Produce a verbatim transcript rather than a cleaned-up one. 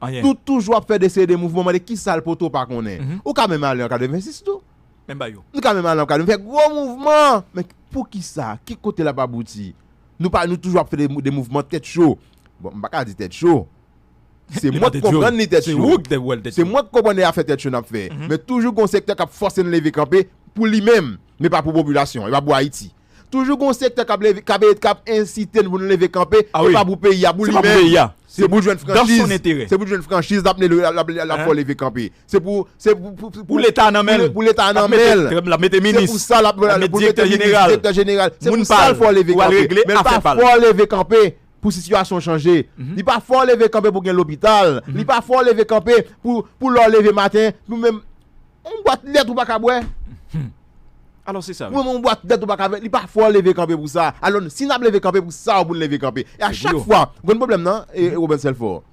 Anyen. Nou toujou ap fè de seri de mouvman, mande kisa l poto pa konnen. Ou ka menm ale an katrevensis tou. Menm ba yo. Nou ka menm ale an katrevensis, fè gwo mouvman. Men poukisa? Ki kote l ap abouti? Nou pa, nou toujou ap fè de, de mouvman tèt cho. Bon, m pa ka di tèt cho. Se mwen ki konprann li tèt cho. Se mwen ki konprann li afè tèt cho n ap fè. Men toujou gon sektè k ap fòse n leve kanpe pou li menm, men pa pou popilasyon, e pa pou Ayiti. Toujou gon sektè k ap leve, k ap, k ap ensite n pou n leve kanpe, e pa pou peyi a, pou li menm. Se pou l jwenn franchiz. Se pou l jwenn franchiz, l ap, l ap, l ap, l ap fè w leve kanpe. Se pou, se pou, pou, pou, Pou leta nan men l. Pou leta nan men l. L ap mete minis. Se pou sa l ap, L ap pou mete l mete direktè minis, jeneral. Direktè jeneral. Se Moun pou sa l pa fè w leve pou al kanpe. Regle Men l pa afè pa l. Fè w leve kanpe pou sitiyasyon chanje. Li pa fè w leve kanpe pou gen lopital. Li pa fè w leve kanpe pou, pou lè w leve maten, pou menm yon bwat lèt ou pa ka bwè. Alò, se sa. Pou menm yon bwat lèt ou pa ka bwè. Li pa fè w leve kanpe pou sa. Alò, si n ap leve kanpe pou sa, ou pou n leve kanpe. E a chak fwa, grann pwoblèm nan, e Robens Telfort.